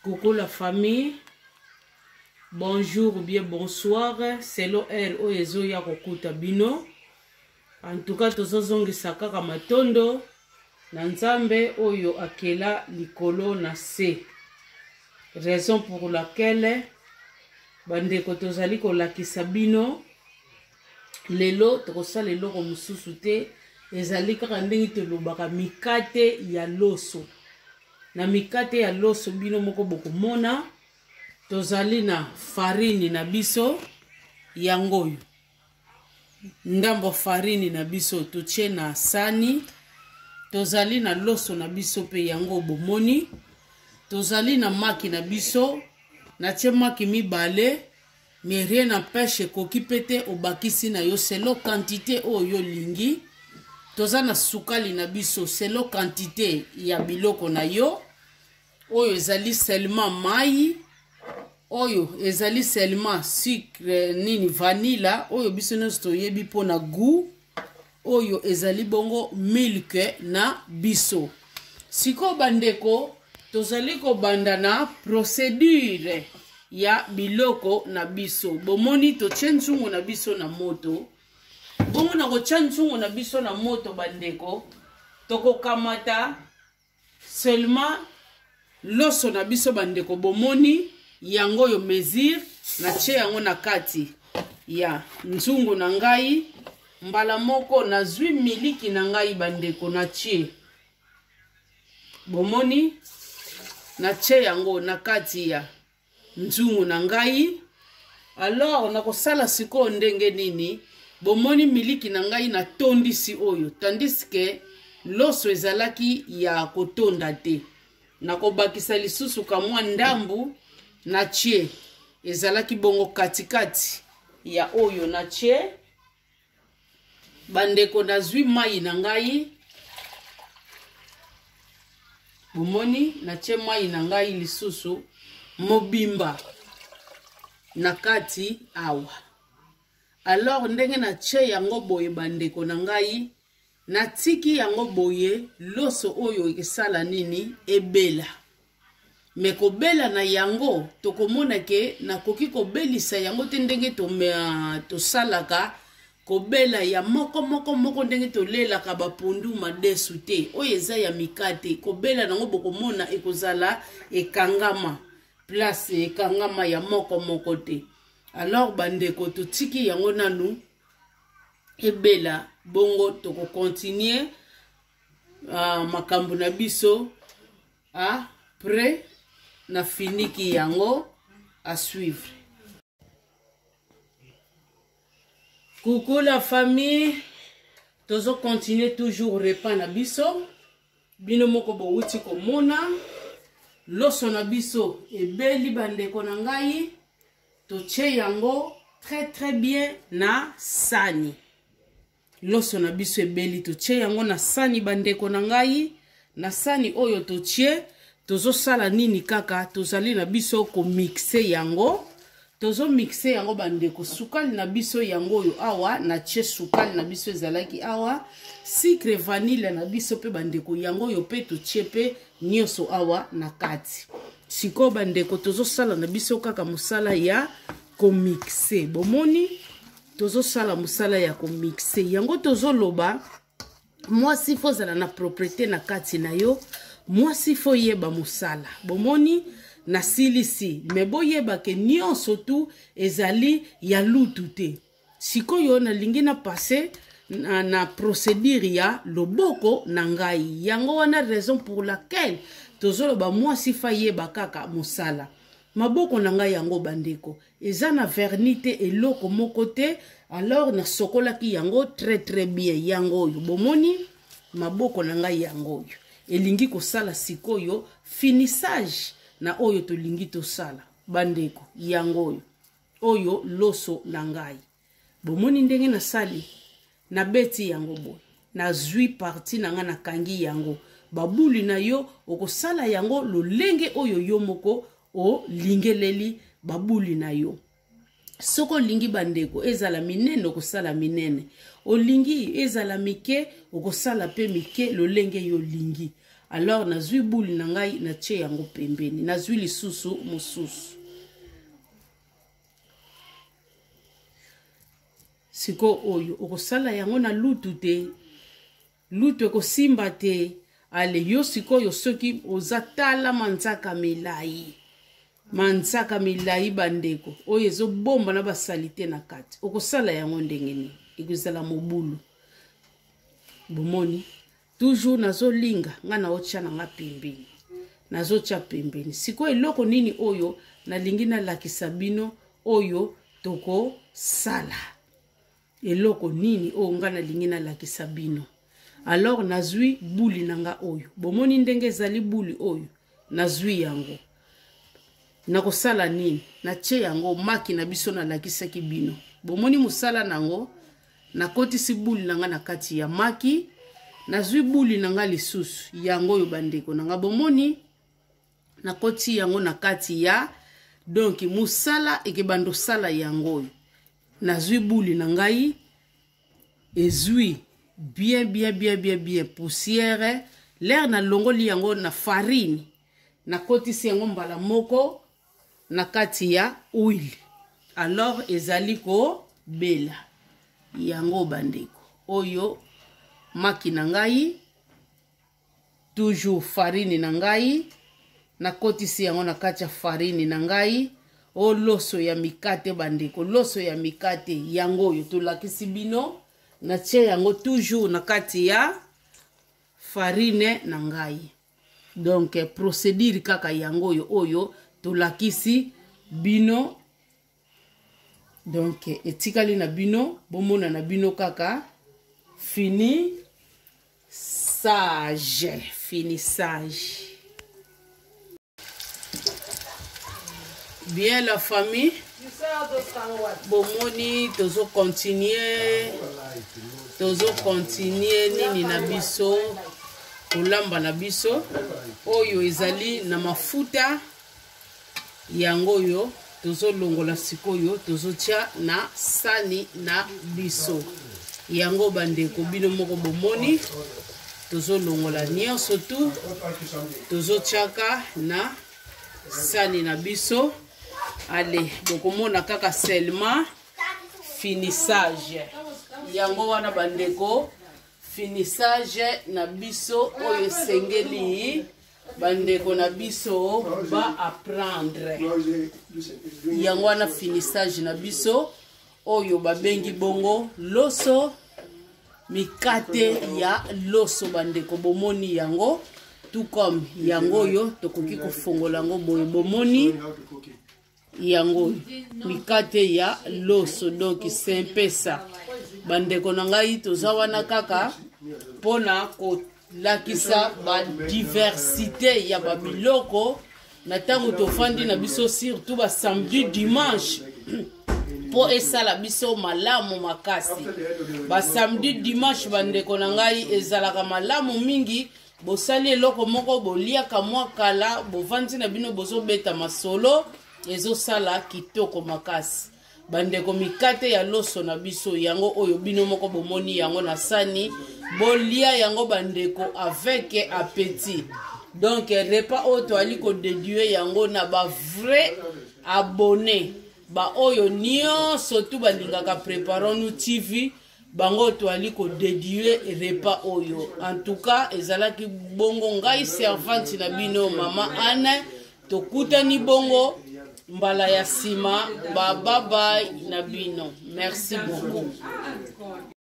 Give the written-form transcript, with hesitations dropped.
Coucou la famille. Bonjour ou bien bonsoir. Selon elle oyo ezoya kokuta bino. En tout cas tozozongisa kaka matondo na Nzambe oyo akela likolo na se. Raison pour laquelle bandeko tozali kolakisa bino lelo tokosala eloko mosusu te ezali kaka ndenge tolobaka mikate ya loso na mikate ya loso bino moko bokomona tozali na farini na biso yango oyo ndambo farini na biso totie na sani tozali na loso na biso mpe yango bomoni tozali na maki na biso natie maki mibale mais rien n'empêche ekoki mpe te obakisi na yo selo quantité oyo yo olingi toza na sukali na biso selo quantité ya biloko na yo oyo ezali seulement mai oyo ezali seulement sucre nini vanilla oyo biso nyonso toyebi mpo na goût oyo ezali bongo milk na biso sikoyo bandeko tozali kobanda na procedure ya biloko na biso bomoni totie nzungu na biso na moto bongo na kotya nzungu na biso na moto bandeko tokokamata seulement loso na biso bandeko bomoni yango oyo mesure natie yango na kati ya nzungu na ngai mbala moko nazwi miliki na ngai bandeko natie bomoni natie yango na kati ya nzungu na ngai alors nakosala sikoyo ndenge nini bomoni miliki na ngai natondisi oyo tandis ke loso ezalaki ya kotonda te nakobakisa lisusu kamwa ndambu natie ezalaki bongo katikati ya oyo natie bandeko nazwi mai na ngai bomoni natie mai na ngai lisusu mobimba na kati awa alors ndenge natie yango boye bandeko na ngai natiki yango boye loso oyo esala nini ebela me kobela na yango tokomona ke nakoki kobelisa yango te ndenge tosalaka kobela ya moko moko moko ndenge tolelaka bapondu madesu te oyo eza ya mikate kobela nango bokomona ekozala ekangama place ekangama ya moko moko te alors bandeko totiki yango nanu ebela bongo tokokontinue uh, makambo na biso après na finiki yango à suivre coucou la famille tozo continuer toujours repas na biso bino moko bowuti komona loso na biso ebeli bandeko na ngai totie yango très très bien na sani Loso na biso ebeli totie yango na sani bandeko na ngai na sani oyo totie tozosala nini kaka tozali na biso komixe yango tozomixe yango bandeko sukali na biso yango oyo awa natie sukali na biso ezalaki awa sikre vanille na biso mpe bandeko yango oyo mpe totie mpe nyonso awa na kati sikoyo bandeko tozosala na biso kaka mosala ya komixe bomoni tozosala mosala ya komixe yango tozoloba mwasi fo ozala na propriété na kati na yo mwasi fo yeba mosala bomoni nasilisi me boyeba ke nyonso tu ezali ya lutu te sikoyo nalingi na passe na, na procédure ya loboko na ngai yango wana raison pour laquelle tozoloba mwasi fa yeba kaka mosala maboko na ngai yango bandeko eza na vernis te eloko moko te alors nasokolaki yango très très bien yango oyo bomoni maboko na ngai yango oyo elingi kosala sikoyo finissage na oyo tolingi tosala bandeko yango oyo oyo loso na ngai bomoni ndenge nasali nabeti yango boye nazwi parti na ngai nakangi yango babuli na yo okosala yango lolenge oyo yo moko olingeleli babuli na yo soki olingi bandeko ezala minene okosala minene olingi ezala mike okosala mpe mike lolenge yo olingi. Alors nazwi boule na ngai, natie yango pembeni, nazwi lisusu mosusu. Sikoyo oyo okosala yango na lutu te, lutu ekosimba te. Ale yo sikoyo soki oza, tala manzaka milai, manzaka milai bandeko, oyo ezobomba na basalite na kati, okosala yango ndenge nini? Ekozala mobulu. Bomoni, toujours nazolinga nga naotya na nga pembeni, nazotya pembeni. Sikoyo eloko nini oyo nalingi nalakisa bino oyo tokosala? Eloko nini oyo nga nalingi nalakisa bino? Alors nazwi buli na nga oyo, bomoni ndenge ezali buli oyo, nazwi yango, nakosala nini? Natie yango maki na biso nalakisaki bino, bomoni mosala nango. Nakotisi buli na nga na kati ya maki, nazwi buli na nga lisusu yango oyo bandeko na nga, bomoni nakoti yango na kati ya, donc mosala ekebanda osala yango oyo. Nazwi buli na ngai, ezwi bien bien bien bien bien poussière. Lere nalongoli yango na farine, nakotisi yango mbala moko na kati ya huile, alors ezali kobela yango bandeko. Oyo maki na ngai, toujours farine na ngai, nakotisi yango na kati ya farine na ngai. O loso ya mikate bandeko, loso ya mikate yango oyo tolakisi bino, natie yango toujours na kati ya farine na ngai. Donc procédure kaka yango oyo oyo tolakisi bino. Donc etikali na bino bomona na bino kaka fini sage, finissage. Bien la famille, bomoni tozocontinue, tozocontinue nini na biso, kolamba na biso oyo ezali na mafuta yango oyo tozolongola sikoyo, tozotia na sani na biso yango bandeko, bino moko bomoni, tozolongola nyonso tu, tozotiaka na sani na biso. Ale bokomona kaka seulement finissage yango wana bandeko, finissage na biso oyo esengeli bandeko na biso ba apprendre yango wana, finissage na biso oyo babengi bongo loso, mikate ya loso bandeko, bomoni yango. Tout comme yango oyo tokoki kofongola yango boye, bomoni yango, mikate ya loso. Donc c'est un peu ça bandeko na ngai, toza wana kaka mpona kolakisa badiversité ya babiloko na ntango tofandi na biso, surtout basamedi, dimanche, mpo esala biso malamu makasi. Basamedi, dimanche bandeko na ngai, ezalaka malamu mingi. Bosali eloko moko, boliaka mwa kala, bovandi na bino, bozobeta masolo, ezosala kitoko makasi bandeko. Mikate ya loso na biso yango oyo, bino moko bomoni yango na sani, bolia yango bandeko avec appétit. Donc repas oyo toali kodédier yango na bavrai abonné, baoyo nyonso tu balingaka Préparons nous TV, bango toali kodédier repas oyo. En tout cas ezalaki bongo ngai servante na bino mama Anne, tokutani bongo mbala ya nsima. Bababai na bino, merci beaucoup.